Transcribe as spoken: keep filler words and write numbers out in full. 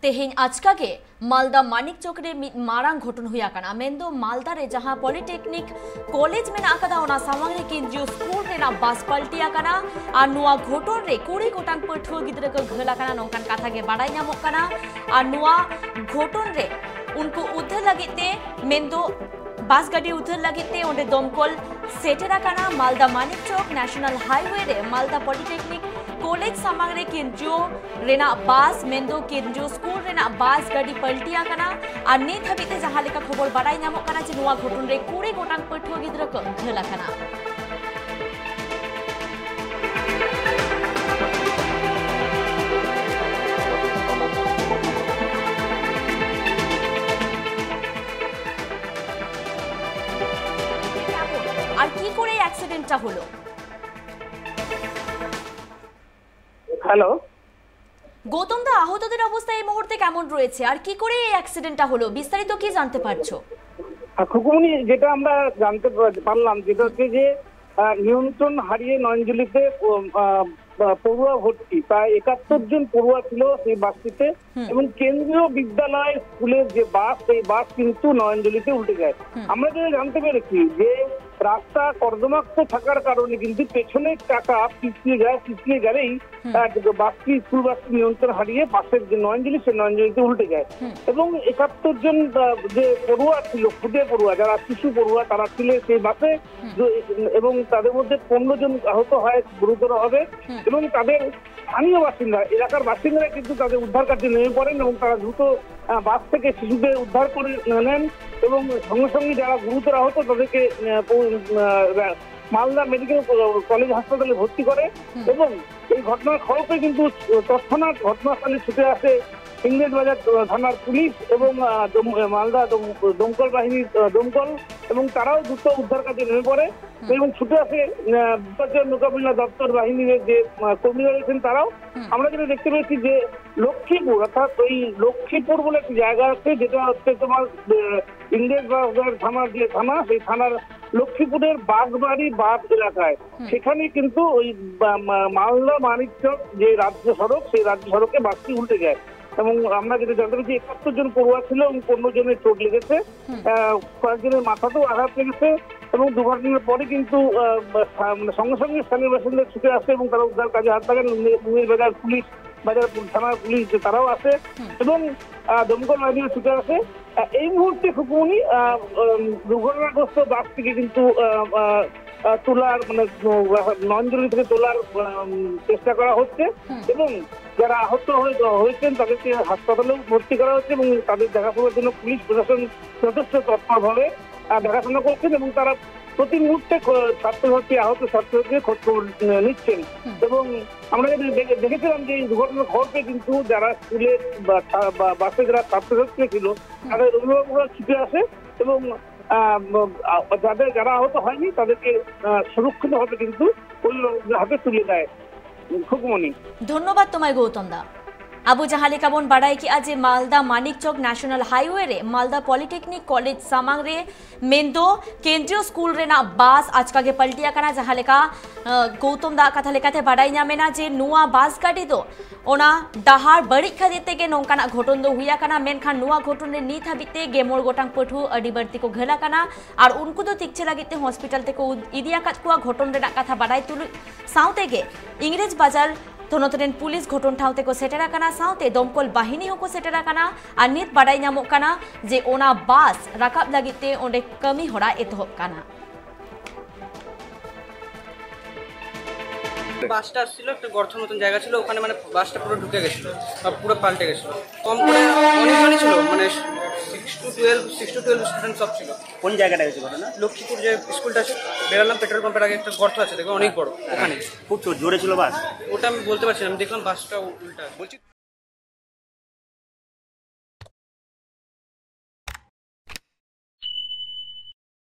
ᱛᱮᱦᱮᱧ ᱟᱪᱠᱟ ᱜᱮ ᱢᱟᱞᱫᱟ ᱢᱟᱱᱤᱠ ᱪᱚᱠ ᱨᱮ ᱢᱤᱫ ᱢᱟᱨᱟᱝ ᱜᱷᱚᱴᱚᱱ ᱦᱩᱭ ᱟᱠᱟᱱᱟ᱾ ᱢᱮᱱᱫᱚ ᱢᱟᱞᱫᱟ ᱨᱮ ᱡᱟᱦᱟᱸ ᱯᱚᱞᱤᱴᱮᱠᱱᱤᱠ ᱠᱚᱞᱮᱡᱽ ᱢᱮᱱᱟᱜ ᱟᱠᱟᱫᱟ, ᱚᱱᱟ ᱥᱟᱢᱟᱝ ᱨᱮ ᱠᱮᱱᱫᱨᱤᱭᱚ ᱥᱠᱩᱞ ᱨᱮᱱᱟᱜ ᱵᱟᱥ ᱯᱟᱞᱴᱤ ᱟᱠᱟᱱᱟ᱾ ᱟᱨ ᱱᱚᱣᱟ ᱜᱷᱚᱴᱚᱱ ᱨᱮ ᱠᱩᱲᱤ ᱜᱚᱴᱟᱝ ᱯᱟᱹᱴᱷᱩᱣᱟᱹ ᱜᱤᱫᱽᱨᱟᱹ ᱠᱚ ᱜᱷᱟᱹᱞ ᱟᱠᱟᱱᱟ, ᱱᱚᱝᱠᱟᱱ ᱠᱟᱛᱷᱟ ᱜᱮ ᱵᱟᱰᱟᱭ ᱧᱟᱢᱚᱜ ᱠᱟᱱᱟ᱾ ᱟᱨ ᱱᱚᱣᱟ ᱜᱷᱚᱴᱚᱱ ᱨᱮ ᱩᱱᱠᱩ ᱩᱫᱽᱫᱷᱟᱹᱨ ᱞᱟᱹᱜᱤᱫ ᱛᱮ, ᱢᱮᱱᱫᱚ ᱵᱟᱥ ᱜᱟᱹᱰᱤ ᱩᱫᱽᱫᱷᱟᱹᱨ ᱞᱟᱹᱜᱤᱫ ᱛᱮ ᱚᱸᱰᱮ ᱫᱚᱢᱠᱚᱞ ᱥᱮᱴᱮᱨ ᱟᱠᱟᱱᱟ᱾ ᱢᱟᱞᱫᱟ ᱢᱟᱱᱤᱠ ᱪᱚᱠ ᱱᱮᱥᱱᱟᱞ ᱦᱟᱭᱣᱮ ᱨᱮ ᱢᱟᱞᱫᱟ ᱯᱚᱞᱤᱴᱮᱠᱱᱤᱠ ᱠᱚᱞᱮᱡᱽ ᱥᱟᱢᱟᱝ ᱨᱮ ᱠᱮᱱᱫᱨᱤᱭᱚ ᱨᱮᱱᱟᱜ ᱵᱟᱥ, ᱢᱮᱱᱫᱚ ᱠᱮᱱᱫᱨᱤᱭᱚ ᱥᱠᱩᱞ ᱨᱮᱱᱟᱜ ᱵᱟᱥ ᱜᱟᱹᱰᱤ ᱯᱟᱞᱴᱤ ᱟᱠᱟᱱᱟ᱾ ᱟᱨ ᱱᱤᱛ ᱦᱟᱹᱵᱤᱡ ᱛᱮ ᱡᱟᱦᱟᱸ ᱞᱮᱠᱟ ᱠᱷᱚᱵᱚᱨ ᱵᱟᱰᱟᱭ ᱧᱟᱢᱚᱜ ᱠᱟᱱᱟ ᱡᱮ ᱱᱚᱣᱟ ᱜᱷᱚᱴᱚᱱ ᱨᱮ ᱠᱩᱲᱤ ᱜᱚᱴᱟᱝ ᱯᱟᱹᱴᱷᱩᱣᱟᱹ ᱜᱤᱫᱽᱨᱟᱹ ᱠᱚ ᱜᱷᱟᱹᱞ ᱟᱠᱟᱱᱟ᱾ আর কি করে এই অ্যাক্সিডেন্টটা হলো? হ্যালো। গৌতম দা, আহতদের অবস্থা এই মুহূর্তে কেমন রয়েছে আর কি করে এই অ্যাক্সিডেন্টটা হলো, বিস্তারিত কি জানতে পারছো? খুকুমনি, যেটা আমরা জানতে পারলাম, যেটা হচ্ছে যে নিয়ন্ত্রণ হারিয়ে নয়নজলিতে পড়ুয়া ভর্তি প্রায় একাত্তর জন পড়ুয়া ছিল সেই বাসটিতে। এবং কেন্দ্রীয় বিদ্যালয় স্কুলের যে বাস, সেই বাস কিন্তু নয়নজলিতে উল্টে যায়। আমরা যেটা জানতে পেরেছি যে রাস্তা কর্দমাক্ত থাকার কারণে কিন্তু পেছনের চাকা পিছলে যায়, পিছলে গেলেই বাসটি, স্কুল বাসটি নিয়ন্ত্রণ হারিয়ে বাসের যে নয়নজলি, সে নয়নজলিতে উল্টে যায়। এবং একাত্তর জন যে পড়ুয়া ছিল, খুদে পড়ুয়া, যারা শিশু পড়ুয়া, তারা ছিলেন সেই বাসে। এবং তাদের মধ্যে পনেরো জন আহত হয় গুরুতর হবে। এবং তাদের স্থানীয় বাসিন্দা, এলাকার বাসিন্দারা কিন্তু তাদের উদ্ধার কার্যে নেমে পড়েন এবং তারা দ্রুত বাস থেকে শিশুদের উদ্ধার করে নেন। এবং সঙ্গে সঙ্গে যারা গুরুতর আহত, তাদেরকে মালদা মেডিকেল কলেজ হাসপাতালে ভর্তি করে। এবং এই ঘটনার খবর পেয়ে কিন্তু তৎক্ষণাৎ ঘটনাস্থলে ছুটে আসে ইংরেজবাজার থানার পুলিশ এবং মালদা দমকল বাহিনীর দমকল, এবং তারাও দ্রুত উদ্ধার কাজে নেমে পড়ে। এবং ছুটে আসে বিপর্যয় মোকাবিলা দপ্তর বাহিনীর যে কর্মীরা রয়েছেন, তারাও। আমরা যেটা দেখতে পেয়েছি যে লক্ষ্মীপুর, অর্থাৎ ওই লক্ষ্মীপুর বলে একটি জায়গা আছে, যেটা হচ্ছে তোমার ইংরেজবাজার থানার যে থানা, সেই থানার লক্ষ্মীপুরের বাগবাড়ি বাঁধ এলাকায়। সেখানে কিন্তু ওই মালদা মানিকচক যে রাজ্য সড়ক, সেই রাজ্য সড়কে বাসটি উল্টে যায়। এবং আমরা যেটা জানতে পেরেছি, একাত্তর জন পড়ুয়া ছিল এবং পনেরো জনের চোট লেগেছে। আহ, কয়েকজনের মাথাতেও আঘাত লেগেছে এবং দুর্ঘটনার পরে কিন্তু আহ, বা- সা- মানে সঙ্গে সঙ্গে স্থানীয় বাসিন্দা ছুটে আসে এবং তারা উদ্ধার কাজে হাত লাগান। উমির বাজার পুলিশ, বাজার পুল- থানার পুলিশ যে তারাও আসে এবং আহ, দমকল বাহিনীও ছুটে আসে। আহ, এই মুহূর্তে খুকুমনি আহ, উম, দুর্ঘটনাগ্রস্ত বাস থেকে কিন্তু আহ, আহ, আহ, তোলার মানে উম, নয়নজলি থেকে তোলার উম, চেষ্টা করা হচ্ছে এবং যারা আহত হয়ে- হয়েছেন তাদেরকে হাসপাতালেও ভর্তি করা হচ্ছে এবং তাদের দেখাশোনার জন্য পুলিশ প্রশাসন যথেষ্ট তৎপরভাবে আহ, দেখাশোনা করছেন এবং তারা প্রতি মুহূর্তে খ- ছাত্রছাত্রী, আহত ছাত্রছাত্রীদের খোঁজ খবর আহ, নিচ্ছেন। এবং আমরা যদি দেখে- দেখেছিলাম যে এই দুর্ঘটনার খবর পেয়ে কিন্তু যারা স্কুলে বা ছা- বা বাসে যারা ছাত্রছাত্রী ছিল, তাদের অভিভাবকরা ছুটে আসে এবং আহ, আহ, যাদের, যারা আহত হয়নি তাদেরকে আহ, সুরক্ষিতভাবে কিন্তু পরিবারের হাতে তুলে দেয়। খুকুমনি। ধন্যবাদ তোমায়, গৌতম দা। ᱟᱵᱚ ᱡᱟᱦᱟᱸ ᱞᱮᱠᱟ ᱵᱚᱱ ᱵᱟᱲᱟᱭ ᱠᱮᱜᱼᱟ ᱡᱮ ᱢᱟᱞᱫᱟ ᱢᱟᱱᱤᱠ ᱪᱚᱠ ᱱᱮᱥᱚᱱᱟᱞ ᱦᱟᱭᱣᱮ ᱨᱮ ᱢᱟᱞᱫᱟ ᱯᱚᱞᱤᱴᱮᱠᱱᱤᱠ ᱠᱚᱞᱮᱡᱽ ᱥᱟᱢᱟᱝ ᱨᱮ ᱢᱮᱱᱫᱚ ᱠᱮᱱᱫᱨᱤᱭᱚ ᱥᱠᱩᱞ ᱨᱮᱱᱟᱜ ᱵᱟᱥ ᱟᱪᱠᱟ ᱜᱮ ᱯᱟᱞᱴᱤ ᱟᱠᱟᱱᱟ, ᱡᱟᱦᱟᱸ ᱞᱮᱠᱟ, ᱟᱸ, ᱜᱳᱣᱛᱚᱢ ᱫᱟ ᱠᱟᱛᱷᱟ ᱞᱮᱠᱟᱛᱮ ᱵᱟᱰᱟᱭ ᱧᱟᱢ ᱮᱱᱟ ᱡᱮ ᱱᱚᱣᱟ ᱵᱟᱥ ᱜᱟᱹᱰᱤ ᱫᱚ ᱚᱱᱟ ᱰᱟᱦᱟᱨ ᱵᱟᱹᱲᱤᱡ ᱠᱷᱟᱹᱛᱤᱨ ᱛᱮᱜᱮ ᱱᱚᱝᱠᱟᱱᱟᱜ ᱜᱷᱚᱴᱚᱱ ᱫᱚ ᱦᱩᱭ ᱟᱠᱟᱱᱟ᱾ ᱢᱮᱱᱠᱷᱟᱱ ᱱᱚᱣᱟ ᱜᱷᱚᱴᱚᱱ ᱨᱮ ᱱᱤᱛ ᱦᱟᱹᱵᱤᱡ ᱛᱮ ᱜᱮ ᱢᱚᱬ ᱜᱚᱴᱟᱝ ᱯᱟᱹᱴᱷᱩᱣᱟᱹ ᱟᱹᱰᱤ ᱵᱟᱹᱲᱛᱤ ᱠᱚ ᱜᱷᱟᱹᱞ ᱟᱠᱟᱱᱟ ᱟᱨ ᱩᱱᱠᱩ ᱫᱚ ᱛᱤᱠᱪᱷᱟᱹ ᱞᱟᱹᱜᱤᱫ ᱛᱮ ᱦᱚᱥᱯᱤᱴᱟᱞ ᱛᱮᱠᱚ ᱤᱫᱤ ᱟᱠᱟᱫ ᱠᱚᱣᱟ᱾ ᱜᱷᱚᱴᱚᱱ ᱨᱮᱱᱟᱜ ᱠᱟᱛᱷᱟ ᱵᱟᱰᱟᱭ ᱛᱩᱞᱩᱡ ᱥᱟᱶᱛᱮ ᱜᱮ ᱤᱝᱨᱮᱡᱽ ᱵᱟᱡᱟᱨ ᱛᱷᱚᱱᱚᱛ ᱨᱮᱱ ᱯᱩᱞᱤᱥ ᱜᱷᱚᱴᱚᱱ ᱴᱷᱟᱶ ᱛᱮᱠᱚ ᱥᱮᱴᱮᱨ ᱟᱠᱟᱱᱟ, ᱥᱟᱶᱛᱮ ᱫᱚᱢᱠᱚᱞ ᱵᱟᱦᱤᱱᱤ ᱦᱚᱸᱠᱚ ᱥᱮᱴᱮᱨ ᱟᱠᱟᱱᱟ᱾ ᱟᱨ ᱱᱤᱛ ᱵᱟᱰᱟᱭ ᱧᱟᱢᱚᱜ ᱠᱟᱱᱟ ᱡᱮ ᱚᱱᱟ ᱵᱟᱥ ᱨᱟᱠᱟᱵ ᱞᱟᱹᱜᱤᱫ ᱛᱮ ᱚᱸᱰᱮ ᱠᱟᱹᱢᱤ ᱦᱚᱨᱟ ᱮᱛᱚᱦᱚᱵ ᱠᱟᱱᱟ᱾ বাসটা আসছিল, একটা গর্ত মতন জায়গা ছিল, ওখানে মানে বাসটা পুরো ঢুকে গেছিল, আর পুরো পাল্টে গেছিল। কম করে অনেকজনই ছিল, মানে six to twelve, six to twelve student সব ছিল। কোন জায়গাটা হয়েছে ঘটনা? লক্ষ্মীপুর যে স্কুলটা আছে, বেরালাম পেট্রোল পাম্পের আগে একটা গর্ত আছে, দেখবেন অনেক বড়, ওখানে। খুব জো- জোরে ছিল বাস? ওটা আমি বলতে পারছি না, আমি দেখলাম বাসটা উল্টা। বলছি